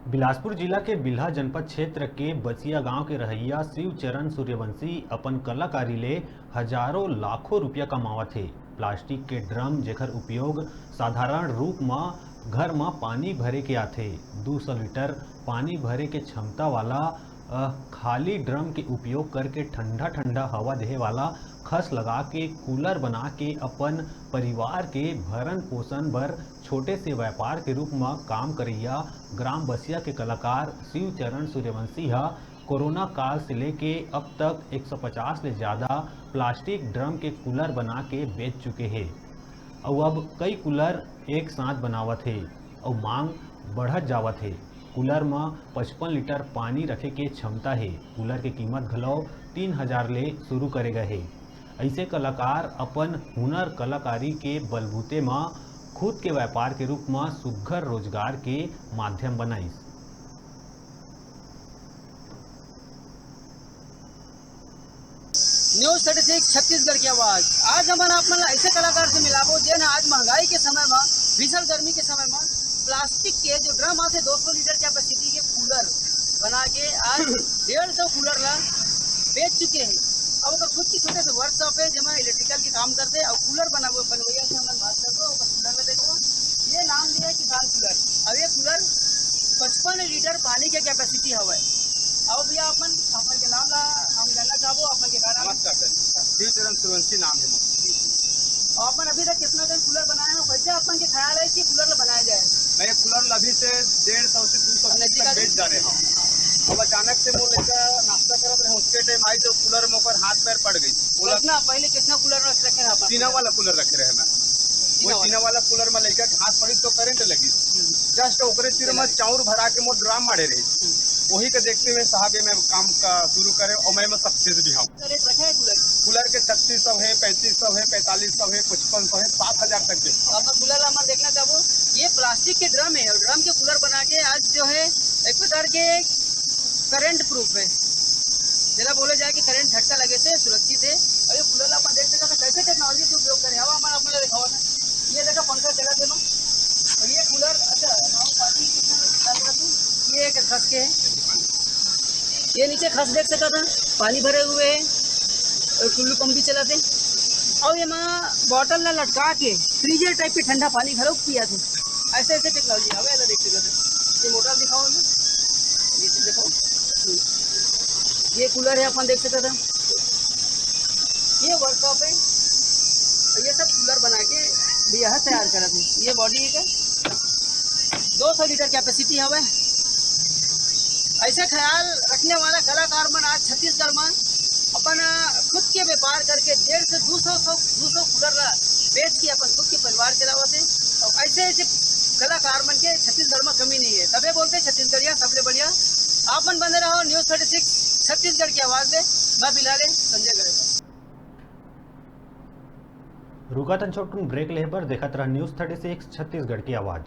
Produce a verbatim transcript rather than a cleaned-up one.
बिलासपुर जिला के बिल्हा जनपद क्षेत्र के बसिया गांव के रहइया शिवचरण सूर्यवंशी अपन कलाकारी ले हजारों लाखों रुपया कमावत हे। प्लास्टिक के ड्रम, जेकर उपयोग साधारण रूप म घर म पानी भरे के आथे, दू सौ लीटर पानी भरे के क्षमता वाला, अ, खाली ड्रम के उपयोग करके ठंडा ठंडा हवा देहे वाला खस लगा के कूलर बना के अपन परिवार के भरण पोषण बर छोटे से व्यापार के रूप म काम करइया ग्राम बसिया के कलाकार शिवचरण सूर्यवंशी ह कोरोना काल से लेके अब तक एक सौ पचास ले ज्यादा प्लास्टिक ड्रम के कूलर बना के बेच चुके हे। अउ अब कई कूलर एक साथ बनावत हे अउ मांग बढ़त जावत हे। कूलर म पचपन लीटर पानी रखे के क्षमता हे। कूलर के कीमत घलो तीन हजार ले शुरू करे गए हे। अइसे कलाकार अपन हुनर कलाकारी के बलबूते म खुद के व्यापार के रूप म सुघ्घर रोजगार के माध्यम बनाइस। News thirty six छत्तीसगढ़ की आवाज। आज हमन आप मन ला ऐसे कलाकार से मिलाबो, जेन आज महंगाई के समय म, भीषण गर्मी के समय म प्लास्टिक के जो ड्रम आथे दो सौ लीटर कैपेसिटी के कूलर बना के आज डेढ़ सौ कूलर ला बेच चुके हैं। अब ओकर खुद की छोटे से वर्कशॉप है, जेमा इलेक्ट्रिकल के काम करते हैं और कूलर बना बनवैया से हमन बात करबो, ओकर कूलर ला देखो, ये नाम दिया है किसान कूलर। अब ये कूलर पचपन लीटर पानी के कैपेसिटी हवय। अब भैया अपन अपन के नाम ला हम जानना चाहबो, अपन के का नाम है? नमस्कार सर, शिवचरण सूर्यवंशी नाम है मोर। और अपन अभी तक कितना दिन कूलर बनाए हो, कैसे अपन के ख्याल है कि कूलर ला बनाया जाए? मैं ये कूलर ला अभी से डेढ़ सौ से दो सौ नजदीक तक आ बेच जा रहे हूँ। अब अचानक से मोर लड़का नाश्ता करत रहे, उसके टाइम आई तो कूलर में ओकर हाथ पैर पड़ गई। बोला कितना पहले कितना कूलर रख रखे हैं आप? टीना वाला कूलर रखे रहे मैं। टीना वो वाला। टीना वाला कूलर में लड़का के हाथ पड़ी तो करंट लगी। हम्म। जस्ट ओकरे सिर में चाउर भरा के मोर ड्राम मारे रही। हम्म। वही के देखते हुए साहब ये मैं काम का शुरू करे और मैं, मैं सक्सेस भी हूँ। तो रेट रखे हैं कूलर? कूलर के छत्तीस सौ है, पैंतीस सौ है, पैंतालीस सौ है, पचपन सौ है, सात हजार तक के। तो अपन कूलर ला हमन देखना चाहबो, ये प्लास्टिक के ड्रम है और ड्रम के कूलर बना के आज जो है एक प्रकार के करंट प्रूफ है, जेला बोले जाए कि करंट झटका लगे से सुरक्षित है। और ये कूलर ला अपन देख सकत हन, कैसे टेक्नोलॉजी से उपयोग करे, हवा हमारा अपना दिखावा था। ये देखा पंखा चला थे ना, और ये कूलर, अच्छा, हवा पानी कितना डाल रहा था, ये एक खस के है, ये नीचे खस देख सकत हन, पानी भरे हुए है, और टुल्लू पंप भी चला थे। और ये माँ बॉटल ला लटका के फ्रीजर टाइप के ठंडा पानी घलो पिया थे। ऐसे ऐसे टेक्नोलॉजी हवे, एला देख सकत हन। ये मोटर दिखाओ ना, ये चीज दिखाओ। ये कूलर है, अपन देख सकत हन, ये वर्कशॉप है, और ये सब कूलर बना के भैया ह तैयार करत है। ये बॉडी है, दो सौ लीटर कैपेसिटी हवे। ऐसे ख्याल रखने वाला कलाकार मन आज छत्तीसगढ़ में अपन, अ, खुद के व्यापार करके डेढ़ से दो सौ, सौ, दो सौ कूलर ला बेच के अपन खुद के परिवार चलावत हे। और ऐसे ऐसे कलाकार मन के छत्तीसगढ़ में कमी नहीं है, तबे बोलते छत्तीसगढ़िया सबले बढ़िया। आप मन बने रहो News thirty six छत्तीसगढ़ की आवाज ले। मैं बिलाल है संजय गर्ग। रुकत हन छोटकुन ब्रेक लेहे बर, देखत रह News thirty six छत्तीसगढ़ की आवाज।